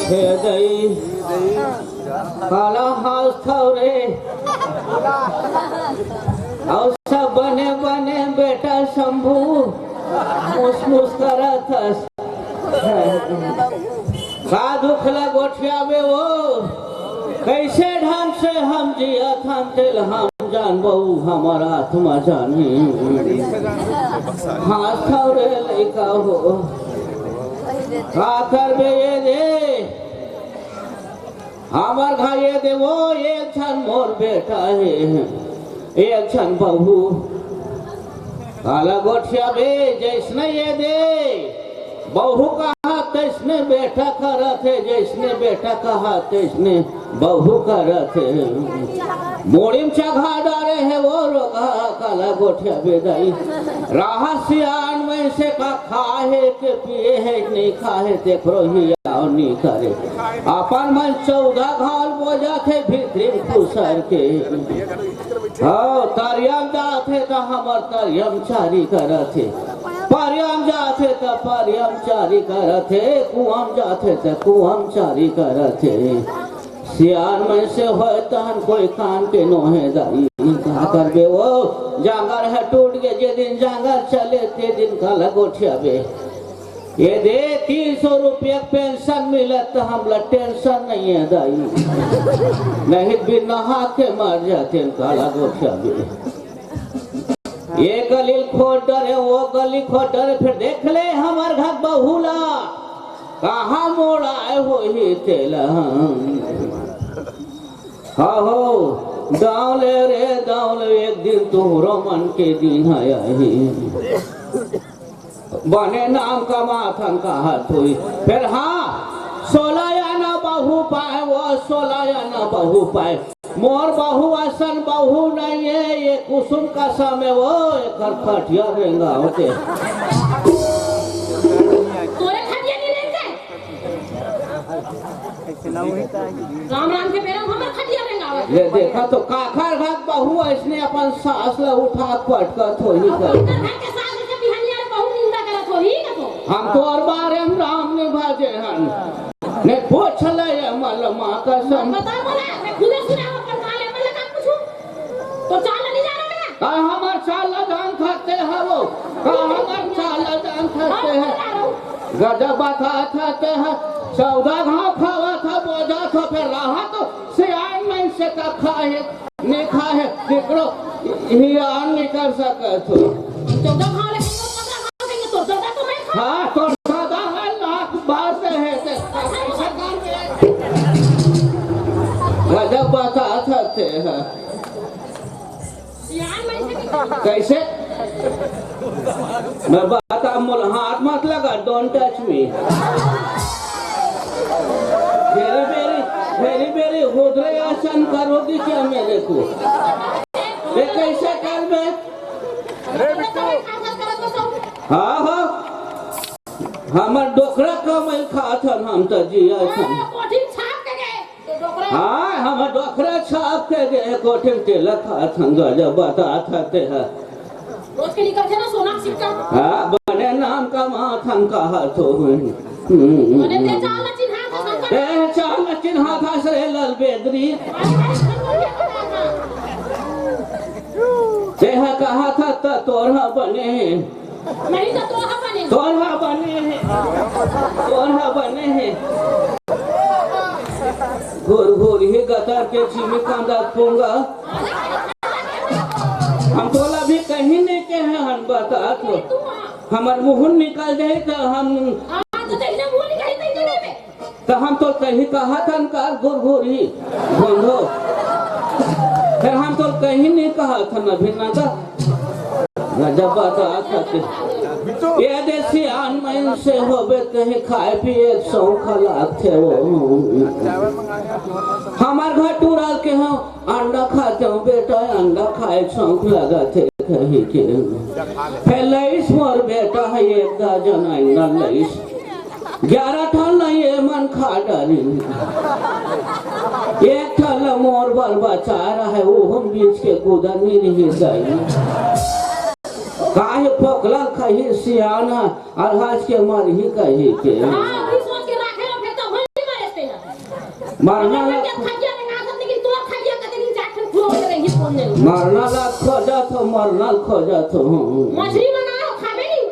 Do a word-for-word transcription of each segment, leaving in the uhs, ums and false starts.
हे दई, काला हास थव रे। अउ सब बने बने बेटा शंभू, मुस मुस करत हस। का दुख ला गोठियाबे वो? कइसे ढंग से हम जियत हन, तेल हम जानबो, हमर आत्मा जानी। हास थव रे लइका हो, का करबे ये दे? हमर घर ये दे वो, एक झन मोर बेटा हे, एक झन बहू। काला गोठियाबे, जइसने ये दे बहू कहा तइसने बेटा करत हे, जइसने बेटा कहा तइसने बहू करत हे। मुड़ी म चघा डारे हे वो रोगहा। काला गोठियाबे दई, रहा सियान मइनसे का खाहे के पिए हे, नइ खाहे तेकरो हियाव नइ करे। अपन मन चौदह घाल बोजाथे भीतरी खुसर के। हव, तरिया म जाथे त हमर तरिया म चारी करत हे, परिया म जाथे त परिया म चारी करत हे, कुआं म जाथे त कुआं म चारी करत हे। सियान मइनसे होय तहन कोई काम के नोहे दई, का करबे वो? जांगर ह टूट गे, जे दिन जांगर चले ते दिन काला गोठियाबे। ये दे, तीन सौ रुपया पेंशन मिलत त हमला टेंशन नइ हे दई, नहीं बिन नहा के मर जातेन काला गोठियाबे। ये गली खोद डरे, वो गली खोद डरे, फेर देख ले हमर घर बहू ला, कहाँ मोड़ आए होही तेला। हाँ हो, दाव ले रे दाव ले, एक दिन तोहरो मन के दिन आही। बने नाम कमाथन कहत होही। फेर हाँ, सोला आना बहू पाए, वो सोला आना बहू पाए। मोर बहू असन बहू नइ हे, ये कुसुम कसम हे वो, एकर खटिया रेंगावथे। तोरे खटिया नइ रेंगे? राम राम के बेरा हमर खटिया रेंगावत। ये देखा तो काखर घर बहू अइसने अपन सास ला उठा के पटकत होही का। इनकर घर के सास ऐसे बिहनिया रे बहू निंदा करत होही का तो। हम तोर बारे म राम नइ भजे हन। नइ पूछ ले ये मलमा कसम। बता बोला, मैं खुदे सुना अपन काले मलमा का पूछू। तो चाल नहीं जा रहा मेरा। का हमर चाल ला जानथस ते हव? का हमर चाल ला जानथस ते हव? गजब बताथस ते हव। चौदह घाव खावथस, बोजाथस, फेर रहत सियान मइनसे का खाहे, नइ खाहे, तेकरो हियाव नइ कर सकत हो। चौदह घाव ले, पन्द्रह घाव ले, तो चौदह तो मैं खा। हाँ, तो चौदह है, लाख बात हे, ते गजब बताथस ते हव। कइसे? मैं बता, मोला हाथ मत लगा, don't touch me। Very, very, very, very हुदरे असन करोगी क्या मेरे को? ये कइसे करबे? हाँ, हाँ। हमर डोकरा कमई खाथन, हम त जियथन। हाँ, हमर डोकरा छाप के गे कोठी म तेला खाथन, गजब बताथस ते हव। रोज के निकलथे ना सोना के सिक्का। हाँ, बने नाम कमाथन कहत होही। हम्म। बने ते चाल ला चिन्हाथस, हम ते चाल ला चिन्हाथस रे ललबेदरी। ते ह कहथस त तोर ह बने हे। नहीं तो तोर ह बने। तोर ह बने हे, तोर ह बने हे। घुर घुर ही गतर के चिमी कांदा पोंगा। हम तोला भी कहीं नहीं कहे हन, बता तो। हमर मुँह निकल जाए तो हम हाँ, तो तेरे मुँह निकल जाए तो नहीं बे। त हम तो कहीं कहत हन का घुर घुर ही बंधो। फेर हम तो कहीं नहीं कहत हन अभी ना का। गजब बताथस ते। ये दे सियान मइनसे होबे, कहीं खाए पिए के शौक लागथे वो। हमर घर टूरा के हम अंडा खाते हो बेटा, अंडा खाए के शौक लागथे कहीं के। फेर लइस मोर बेटा ह एक दर्जन अंडा लइस। ग्यारह ठन ल ये मन खा डारिन। एक ठन ल मोर बर बचा रहे, ओहू बीच के गुदा नइ रहि गई। काहे फोकला खही सियान ह, अरहज के मरही कही के। हाँ, अभी सोच के राखे ला, फेर तो भोली मरे से। मरना ला, खटिया में ना था, लेकिन तोर खटिया का दिन चार ठन खुआ के रही, कौन नहीं? मरना ला खोजत हो, मरना ला खोजत हो। मछरी बनाओ, खाबे नहीं।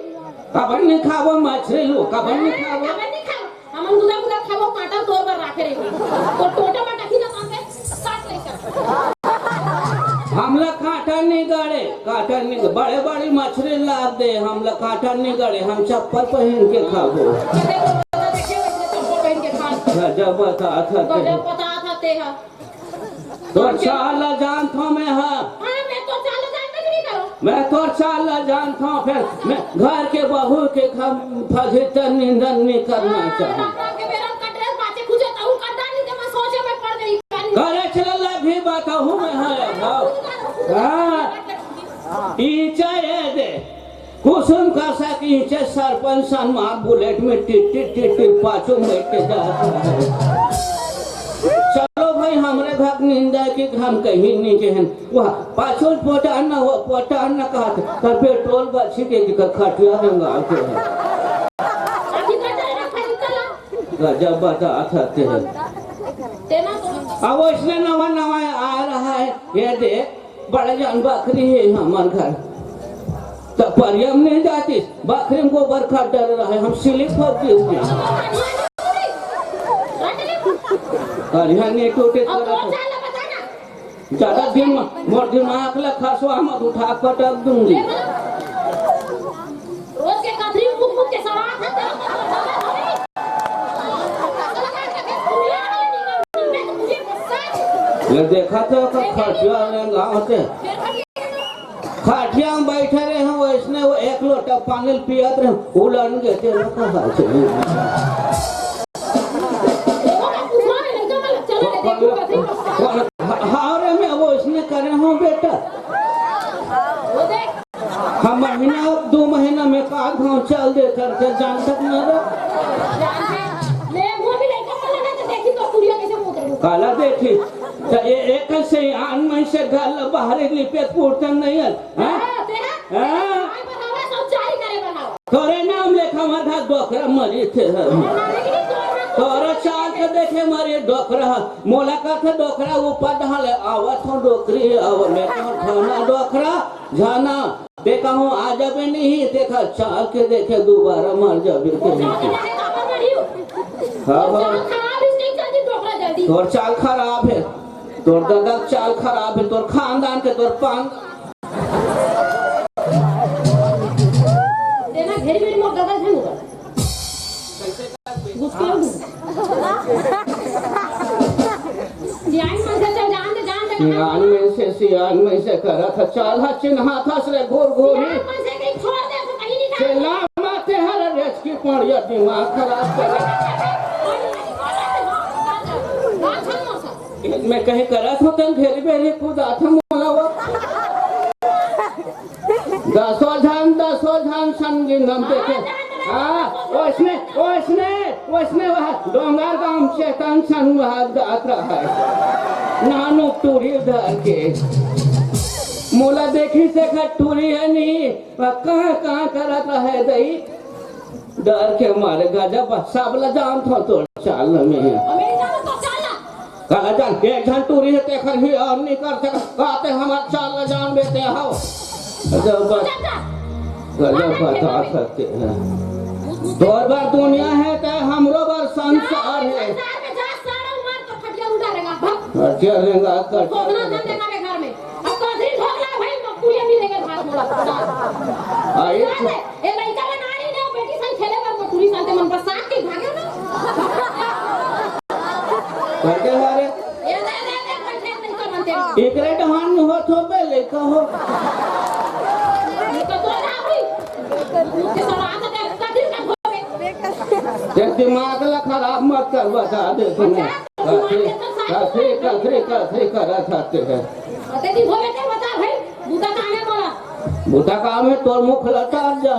काबर नहीं खाबो मछरी लो, काबर नहीं खाबो? काबर नहीं खाबो? हमन गुदा गुदा खाबो, कांटा तोर बर राखे रही। तो टोटा माटा ही ना पाते, काट ले कर। हमला कांटा नहीं गड़े, कांटा नहीं, बड़े बड़ी मछरी लाग दे, हमला कांटा नहीं गड़े, हम चप्पल पहन के खाबो। कते तो बता देखे, वैसे चप्पल पहन के खा। गजब बता था ते। गजब बता था ते हा। तोर चाल ला जानथों मैं हा। हाँ, मैं तोर चाल ला जानबे नहीं करो। मैं तोर चाल ला जानथों, फिर मैं घर के बहू के घर फजित निंदन नहीं करना हाँ, चाहूँ। राम राम के बेरा में कटरे पाछे खुजे तहु कड्डा नहीं दे, मैं सोचे मैं पड़ गई। करे चला ला भी बताहूँ मैं हा, भाव। हाँ, ईचा ये दे। कुसुम का सा कीचे सरपंच सन मार बुलेट में टिट टिट टिट टिट पाछू में के जात रहे। चलो भाई, हमरे घर निंदा के हम कहीं नहीं के हन। वह पाछू पटान ना, वो पटान ना कहत, कर पेट्रोल बची के, के खटिया में गाल के है। अभी कटा ना खरीद ला। गजब बता सकते हैं। तेना तो अब इसने नवा नवा आ रहा है, ये दे। बड़ा जान बकरी है हमर घर। त परियम नहीं जाती, बकरी में गोबर खाद डर रहा है, हम सिलिप हो गए। परियम नहीं टूटे अब करत और है। चाल बता ना। ज्यादा दिन में मोर दिमाग ला खसवा मत उठा, पटक दूंगी। रोज के कथरी फूक फूक के सवाल है, तेरा मतलब है? ये देखा तो का खटिया में गाँव के खटिया में बैठे रहे हैं, वैसने वो एक लोटा पानी पियत रहे, उलन के तेरे कहा चले। हावरे में वो इसने करे हो बेटा। हम महीना दो महीना में का गाँव चल दे करके जान तक न रह। काला देखी, त ये एक से आन मन से घर बाहर निपे फुरतन नहीं है, हैं? हाँ? तोरे नाम लेखा हमार घर डोकरा मरी थे। तोरा चाल के देखे मरी डोकरा, मोला कथे डोकरा ऊपर ढाले, आवत हो डोकरी, आवले कहाँ खाना डोकरा, जाना, ते कहूँ आ जाबे नहीं, देखा चाल के देखे दोबारा मर जाबे के नहीं। हाँ, हाँ। तोर चाल खराब है, तोर दादा के चाल खराब है, तोर खानदान के, तोर पान तेना घेरी मेरी मोर डबल झन होगा। गुस्सा हो। सियान मन से चल जान दे, जान दे। सियान मन से, सियान मन से करत ह, चाल ह चिन्हात हस रे घूर घूर ही। सियान मन से कहीं छोड़ दे, तो कहीं नहीं जान। से लामा ते हर रेच की पड़िया दिमाग खराब कर। बात सुन मौसा। मैं कहीं करत हो तन घेरी बेरी कूदात हो मोला वो। दसो झन, दसो झन संगी नम देखे। हाँ, ओसने, ओसने, ओसने वह डोंगर गांव चेतन सन वह जात रहा है। नानू टूरी धर के। मोला देखी से खट टूरी है नहीं, वह कहाँ, कहाँ करत रहे दई। डर के मारे गजब, सब ल जानत हो तोर चाल में। हमें जानो तो चाल ना। काला जान, एक झन टूरी हे, तेखर ही और नहीं कर सकत। काते हमर चाल ल जान बेते हो। गजब बत-, चाचा, गजब बता सकते हैं। तोर बर दुनिया है, ते हमरो बर संसार है। संसार में जा, सारा मार तो खटिया उड़ा रहेगा, भग। खटिया रहेगा, खटिया सोना रहेगा। धन देना रे घर में। अब तो अभी ढोकला भाई, मकुलिया भी देंगे भात मोला। आ, ये साथ है, ये लइका बना रही ना, बेटी संग खेले बर मकुली साथे मन पर साथ के भागे ना। करते हमारे ये दे, दे, दे, बैठे लइका बनते हैं। एकरे डहान में होत हो बे, लइका हो। ये तो बोल रहा भाई। ये सब आता है, कभी का होवे। ये दिमाग ला खराब मत कर, बता दे तुम्हें। कथी, कथी, कथी, कथी करत हते है? अते दिन होवे ते बता भाई, बूता काम है मोला। बूता काम है, तोर मुख लटार जा।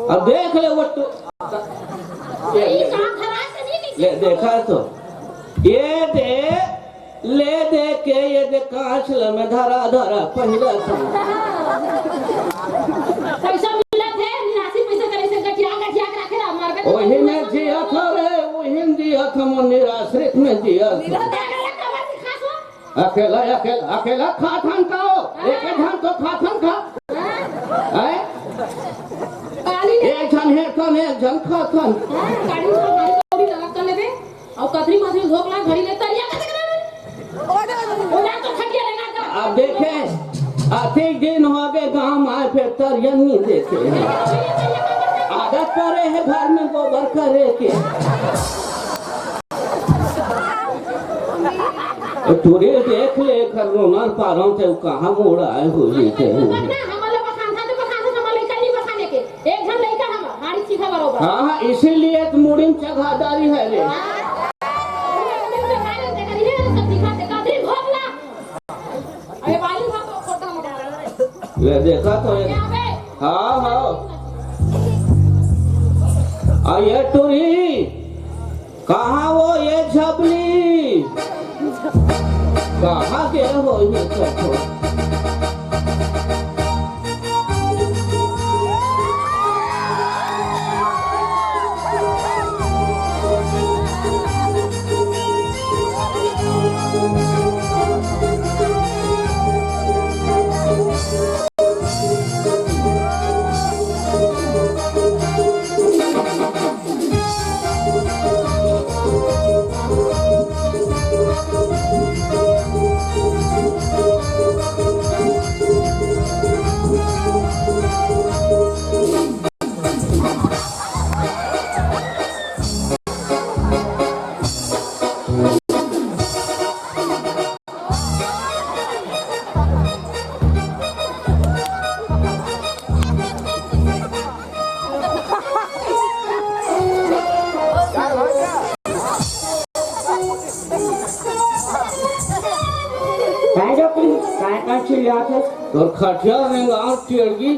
अब देख ले वो तो। ई काम खराब से नहीं ले, देखा तो। ये दे, ले दे के ये दे कांच ल में धरा धरा पहिरा था। पैसा मिलत है, निराशी पैसा करे से गठिया, गठिया के रखे रहा, मार के। वही में जिया था रे, वही में जिया था। हम निराश्रित में जियत हन। अकेला, अकेला, अकेला खात हन का हो? एक झन तो खात हन का? हैं? एक झन हेरथन, एक झन खात हन। अउ कथरी मथरी धोक ला घड़ी ले तरिया का देख रहे हैं। ओ जा तो खटिया लेना का। अब देखे, अतेक दिन होगे गांव आए, फेर तरिया नहीं देखे। आदत पड़े हे घर में गोबर करे के। टुरी देख ले, एकर रोना पारंव ते कहाँ मुड़ आए होही ते। हमला बखान था तो बखान था, हमला इतना नहीं बखाने के। एक झन लइका हम, हाड़ी सीधा बरोबर। हाँ, हाँ, इसीलिए तो मुड़ी में चघा डारी है रे। हाँ। मुड़ी में चघा डारी है, सब दिखा दे, कदरी भोगला। अरे बाली भाग तो खोटा मोटा। ले देखा तो ये। क्या बे? हाँ, हाँ। आ ये टुरी। कहाँ वो ये झबली? कहाँ गे होही कथो? काय रे तू? काय काय चिल्लात हस? तोर खटिया रेंगार टेड़गी।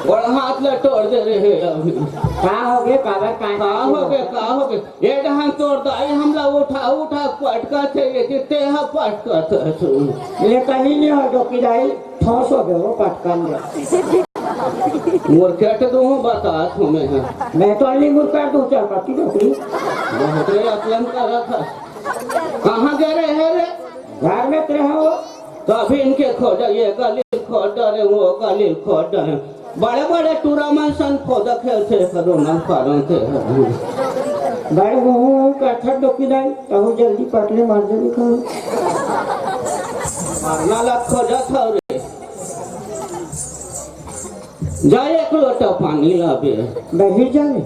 बड़ हाथ ला टोर दे रहे अभी। का होगे? काबर काय का होगे? का होगे? ए डहन तोर दाई हमला उठा उठा पटकत हे, ये कि तेहा पटकत हस। ले कहीं नहीं हो डोकी दाई, ठोस होगे वो पटकन दे। मुरकेट दूँ, बतात हँव मैं ह। मैं तो अली मुरकेट दूँ, चार पत्ती डोकी। बहुत रे अकलन करत हस। कहाँ गे रहे रे? घर में तो रहे हो। कभी इनके खोजा, ये गली खोद डारे, वो गली खोद डारे। बड़े बड़े टूरा मन सन खोदा खेलथे, करो ना पारंथे। भाई, वो कथा डोकी दाई, तहु जल्दी पटले मार दे दिखा। मारना ला खोजत हव रे। जा एक लोटा पानी लाबे। बहिर जाबे।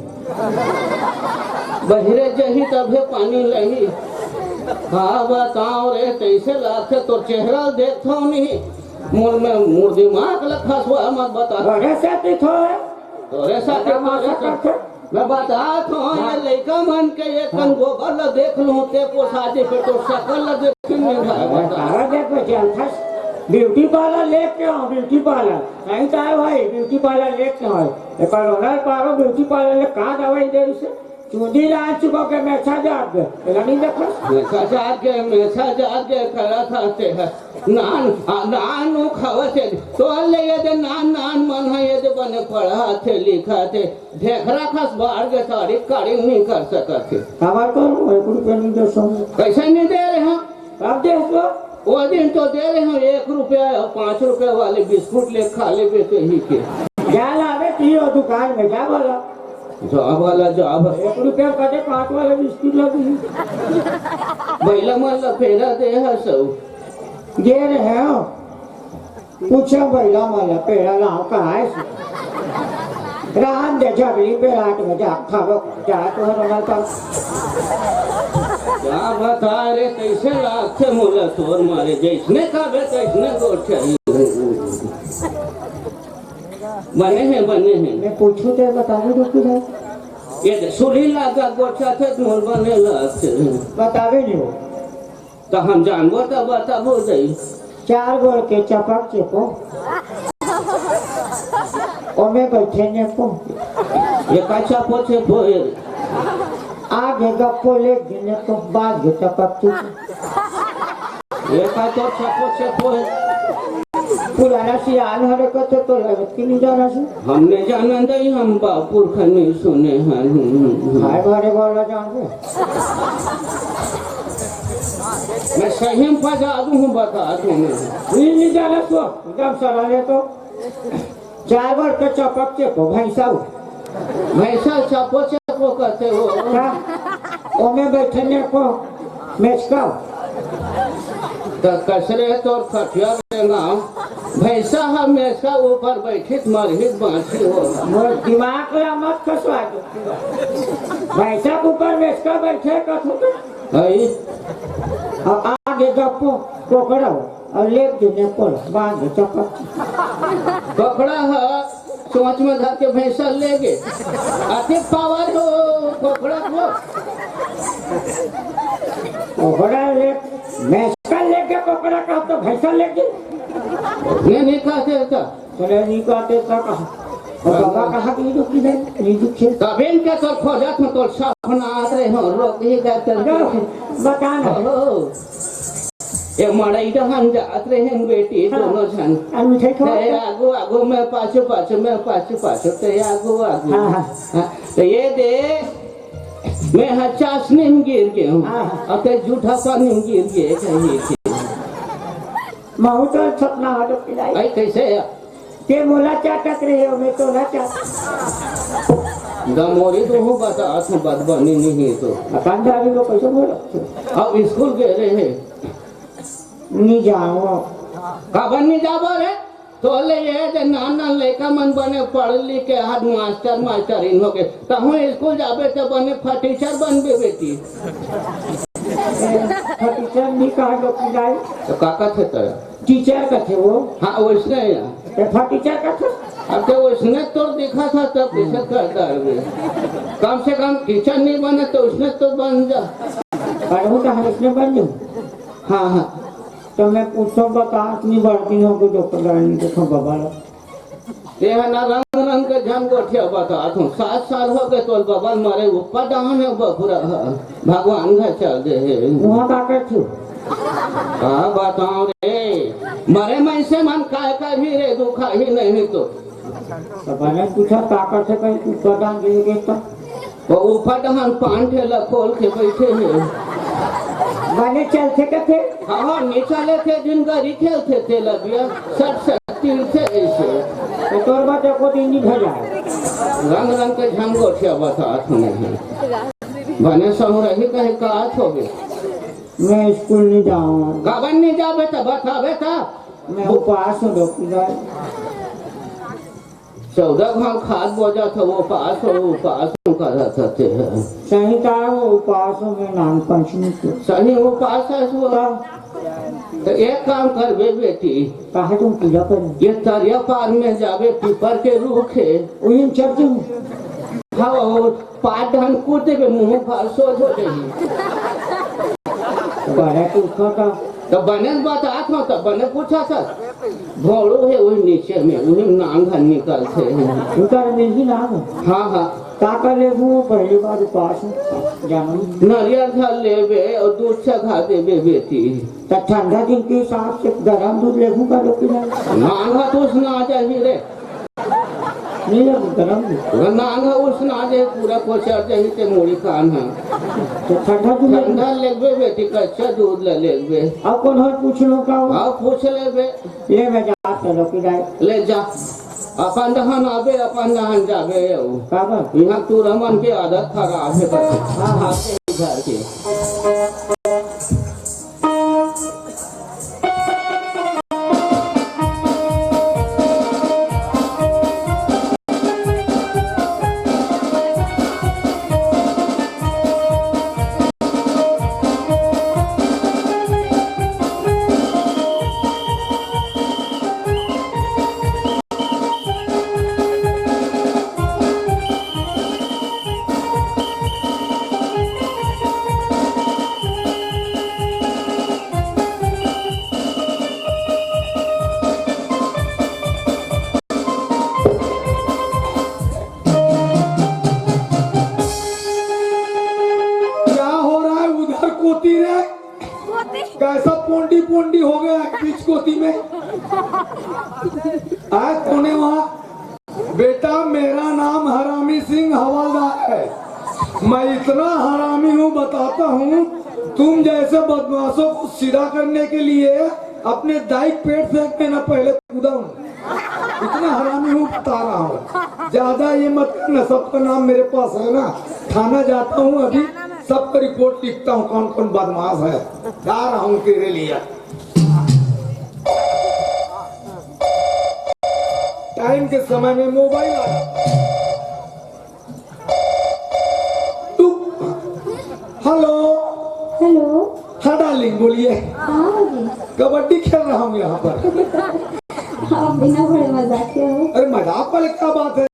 बहिरे जही तभे पानी लही। का बताओ रे, कैसे लागथे तोर चेहरा देखथव नहीं। मोर में, मोर दिमाग ला खसवा मत बता। तोरे साथ ही तो है। तोरे साथ ही, तोरे साथ। मैं बतात हँव, ये लइका मन के एक कन गोबर ला देख लूँ, ते पोसा दे, फेर तोर सकल ला देख नहीं भाई, बता। अरे देख बे, चल, फस, ब्यूटी पार्लर लेके आओ, ब्यूटी पार्लर। नहीं तो है भाई, ब्यूटी पार्लर लेके आओ। एक बार ओनर पारो ब्यूटी पार्लर ले कहाँ दवाई दे उसे? चूंदी लान चुका के मेछा जात गे। तेला नहीं देखो? मेछा जात गे, मेछा जात गे, करत हँसते हैं। नान, आ, नान उ खावत हे। तो ले ये दे नान, नान मन है, ये दे बने पढ़ाथे, लिखाथे। ढेखरा खस बाढ़ के तारीफ काड़ी नहीं कर सकत हे। काबर करो? एक रुपया नहीं दे सो। कैसे नहीं दे रहे हैं? अब दे सो। वो दिन तो दे रहे हैं एक रुपया और पाँच रुपया वाले बिस्कुट ले खा ले बेटे ही के। जा लावे पियो दुकान में, जा बोला। जा वाला, जा वाला। एक रुपया कटे पाँच वाले बिस्कुट लगी। बैला मन ला पेड़ा दे है सब। दे रहे हो। पूछो बैला मन ला पेड़ा लाओ कहाँ है? राम दे जबली पे रात में जा खाओ, जा तो हमारे पास। क्या बता रे, कैसे लागथे मोला तोर मारे, जैसने खाबे तैसने गोठियाही। बने हे, बने हे। मैं पूछूं ते बतावे दो किधर? ये दे, सुली लागा गोठियाथे मोर बने लागथे। बतावे नहीं हो। तो हम जानबो तो बताबो जाई। चार गोड़ के चपक चेपो। ओमे बैठे ने को। ये का चपो चेपो है? आगे गप्पो ले गिने को बाद के चपक चेपो। ये का तो चपो चेपो है? पुराना सियान हरे कथे तो लगत कि नहीं जाना से। हमने जाना दई, हम बापुर खनी सुने हैं। हाय बारे वाला जान दे। मैं सही में फंसा दूं हूँ, बता दूं मैं। नहीं, नहीं जाना तो, एकदम सरा ले तो। चार बार के चपक के को भैंसा हो। भैंसा चपो चपो करते हो। का? ओमे बैठे ने को मेचका। त कसरे तोर खटिया लेना। भैंसा हम मेचका ऊपर बैठित मरहित बाँची हो। मोर दिमाग ला मत खसवा दो। भैंसा के ऊपर मेचका बैठे कथू तो। हई। अब आगे गप्पो कोकड़ा हो। अउ लेग दे ने पोल, बांध दे चपक। कोकड़ा ह चोंच में धर के भैंसा ले गे। अति पावर हो कोकड़ा को। कोकड़ा ले, भैंसा ले गे, कोकड़ा का तो भैंसा ले गे। नहीं, नहीं कहते था। चले नहीं कहते था कहा। और बाबा कहा कि ये तो किधर, ये तो खेल। तब इनके तो खोजत हूँ, तो सपना आत रहे हो, रोक ही जाते हैं। बताना। हो। ए मड़ई डहन जात रहे हैं बेटी, हाँ। दोनों झन। आ मिठाई खाओ। ते आगू, आगू, मैं पाछू, पाछू, मैं पाछू, पाछू, ते आगू, आगू। हाँ, हाँ। हाँ, तो ये दे, मैं ह चासनी में गिर गए हूँ। हाँ, हाँ। और ते जूठा पानी में गिर गए, कहीं थी। महू तो सपना हो तो पिलाई। आई कैसे है? ते मोला चाटत रहे हो, मैं तोला चाट। गमोरी तो हूँ बता, आत्म बदबनी नहीं तो। अपन दारू को कैसे बोलो? अब स्कूल गए रहे। नहीं जाओ। काबर नहीं जाबो रे? तोले ये जे नान नान लइका मन बने पढ़ लिख के आज मास्टर, मास्टर इन हो गए। तहूँ स्कूल जाबे तो बने फटीचर बनबे बेटी। फटीचर नहीं कहा जो पिलाई। तो का कथे तेरा? टीचर कथे वो। हाँ, वैसने है। तो फटीचर कथे। अब तो वैसने तो दिखा था तब कैसे करता है वे? कम से कम टीचर नहीं बने तो उसने तो बन जा। पर वो तो हम इसने बन जाऊँ। हाँ, हाँ। तो मैं पूछो बता, इतनी बड़की हो गई डॉक्टर रानी, देखो बाबा लो। ये है ना रंग रंग के झन गोठिया बता तू। सात साल हो गए तोल बबल मरे ऊपर डाउन है बबुरा। भगवान घर चल दे है। वहाँ का कर थी? का बताऊं रे, मरे मैं से मन काय का भी रे दुखा ही नहीं तो। तो मैंने पूछा का कर थे कहीं ऊपर डाउन दे गए तो? वो ऊपर डहन पान ठेला खोल के बैठे हे। बने चलथे कथे? हाँ, हाँ, नी चले थे, दिन गरी खेलथे ते लबिया, सब से तीर थे ऐसे। तो तोर बात को दिन नहीं भजा। रंग रंग के झन गोठिया बता तूने। बने सहु रही कहे का आज हो गए। मैं स्कूल नहीं जाऊँ। काबर नहीं जा बेटा, बता बेटा। मैं उपास हूँ डॉक्टर। चौदह घाव खाद बोजा था, वो उपास हो, उपास हो करत हते हैं। सही कहा, वो उपास हो, मैं नाग पंचमी के। सही उपास है वो। तो एक काम करबे बेटी, कहा तुम पूजा करो। ये तरिया पार में जाबे, पीपर के रूख है। वही चढ़ तुम। हाँ, वो पाद धान कूद देबे, मुंह फार सोच हो जाही। बड़ा पूछा था। तो बने बतात हो, तो बने पूछा था। भोड़ू है वही नीचे में, वही नांग हन निकलते हैं। उनका में ही नांग। हाँ, हाँ। काका लेबू पहली बार उपास हूँ, जानू। नारियल झल लेबे और दूध चढ़ा देबे बेटी। तो ठंडा दिन के हिसाब से गरम दूध लेबू का लोग की नहीं। नांग तो उसना आ जाही रे। नहीं लेबू गरम दूध। नांग उसना आ जाही, पूरा कोचर जाही ते मुड़ी कान है। तो ठंडा दूध लेबू। ठंडा लेबे बेटी, कच्चा दूध ले लेबे। अब कौन है पूछ लो का हो? हाँ, पूछ लेबे। ले मैं जा चलो कि जाए। ले जा। अपन दहन आबे, अपन दहन जाबे। काबर? यहाँ तू रमन के आदत खराब है। हाँ, हाँ। घर के। क्या हो रहा है उधर कोती रे? कैसा पोंडी पोंडी हो गया है? बीच होती मैं। आए कोने वहां, बेटा, मेरा नाम हरामी सिंह हवलदार है। मैं इतना हरामी हूँ, बताता हूँ, तुम जैसे बदमाशों को सीधा करने के लिए अपने दाई के पेट से एक महीना पहले कूदा हूँ। इतना हरामी हूँ, बता रहा हूँ। ज्यादा ये मत करना, सबका नाम मेरे पास है ना। थाना जाता हूँ अभी, सबका रिपोर्ट लिखता हूँ, कौन कौन बदमाश है। जा रहा हूँ तेरे लिए। टाइम के समय में मोबाइल आ जाता है। तू, हेलो। हेलो। हाँ डार्लिंग, बोलिए। हाँ जी। कबड्डी खेल रहा हूँ यहाँ पर। आप बिना बड़े मजाक के हो। अरे मजाक वाले क्या बात है?